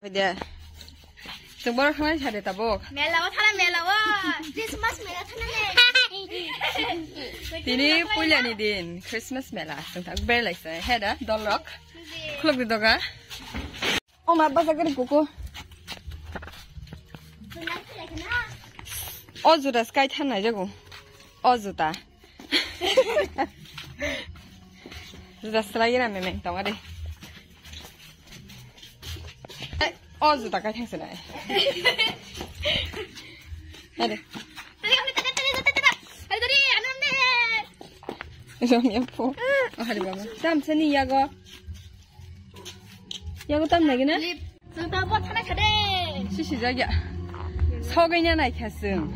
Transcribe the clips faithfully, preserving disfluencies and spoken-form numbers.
De. Chwng borok thangna sa de tabuk. Mela o thana, mela o. Christmas mela thana ne. Tini puila ni din, Christmas mela. Chwng tak berlai se. He da, dolrok. Khuluk di doga. O ma basa gari kuku. O juta sky than nai jago. O juta. Juta slai na meme tong ade. O juta kai thang se nai. Ade. Rom ya po. O hari baba. Tam sani yago. Yago tam nagi na? Lip. Chwng ta bo thana kha de. Sisi jagya. Sogainya nai kha chwng.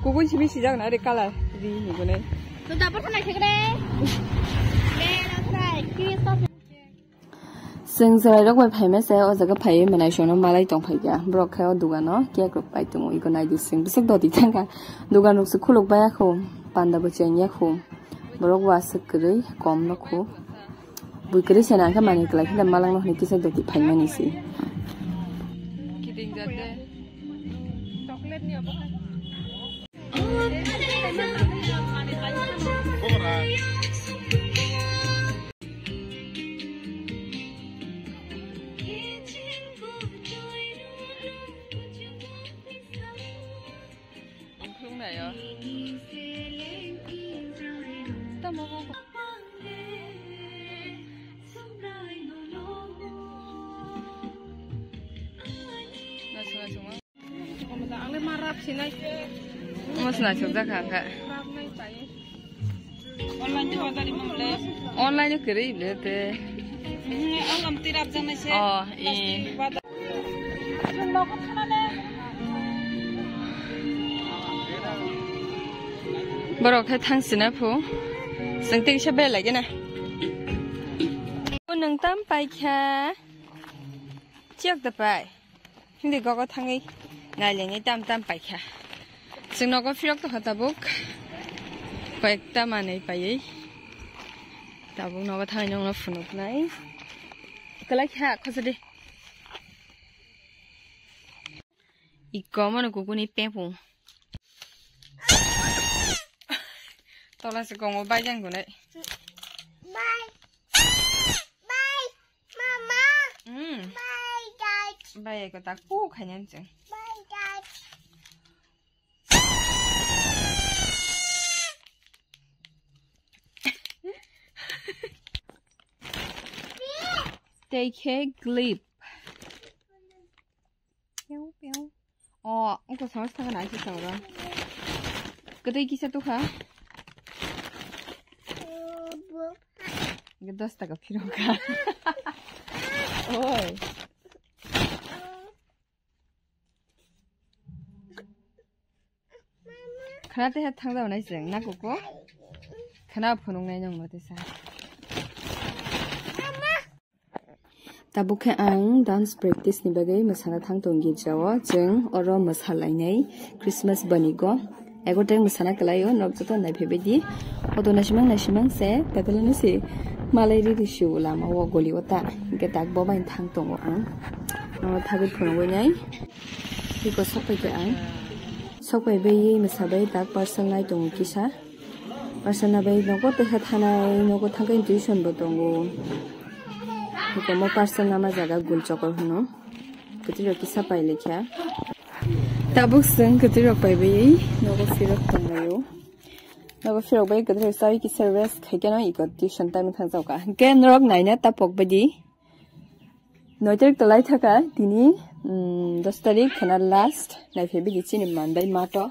Kukun simi sijak na re color ri ni gune. Chwng ta bo thana kha de. Le na thai ki so. Chwng chwrairok bai phaima se o jaga phaiwi mwnaisongno malai tongphaikha. Borok khe o dogano cake rok pai tongo, iko naidi chwng bwswk doti thangkha. Dogan rok se khuluk baiya khu, panda bo chengya khu. Borok waswk kwrwi kom no khu. Bui kwrwi se nangkhe manwi kwlai khe malangno hwnwi kisa doti phaimani se. Masna chok jakha kha. Online o kwrwi le te. Online twi rap jang nai se. Oh, i. Borok khe thang sina phu. Chwng tei kisa belai gana. O nwng tam pai kha. Chiyok da pai. Hindi gogo thangwi nailaini tam tam paikha. Chwng nogo phirok tongkha tabuk. Koyekta manwi paiwi. Tabuk nogo thangwi nongno phunuknai. Kwlai kha khosadi. Ikko mano kukuni pepu. Tola se kongo bai jang gunai. Bye. Bye. Mama. Hmm. Bye, guys. Bai ko tak pu khainam chwng. Bye, guys. Tei khe clip. Piu, piu. O, wngkha samas thangkha na aisa saura. Kwtwi kisa tukha. Hwnkhe dos taka phirokha. Oi. Khana teha thangjago nai chwng, na kuku? Khana phunuknai nongno tesa. Tabuk khe ang dance practice ni bagwi mwsana thang tongo girjao. Chwng oro mwsalainai Christmas banigo. Ego tei mwsana kwlaio, nok joto naiphaibaidi. Photo naisimang naisimang se, tatalano se malai riri sio lama o goli o ta. Hwnkhe tak bo bai thang tongo ang. Oro thagwi phunugwi nai. Iko sokpai khe ang. Sokpai bai mwsabai tak parcel nai tongo kisa. Parcel na bai nogo teha thanai, nogo thangkhe tuition bo tongo. Komo parcel nama jaga gul chokol hwno. Kwtwi rok kisa pai lekha. Tabuk chwng kwtwi rok pai bai nogo phirok tonglaio. Nogo phirok bai kwtwi rok chawi kisa rest khai khe no iko tuition time thang jao ka. Hwnkhe norok naina ta pok bai di. Noi tarik to lai thaka tini, mm, dos tarik khana last naiphai bidi chini mandai mato.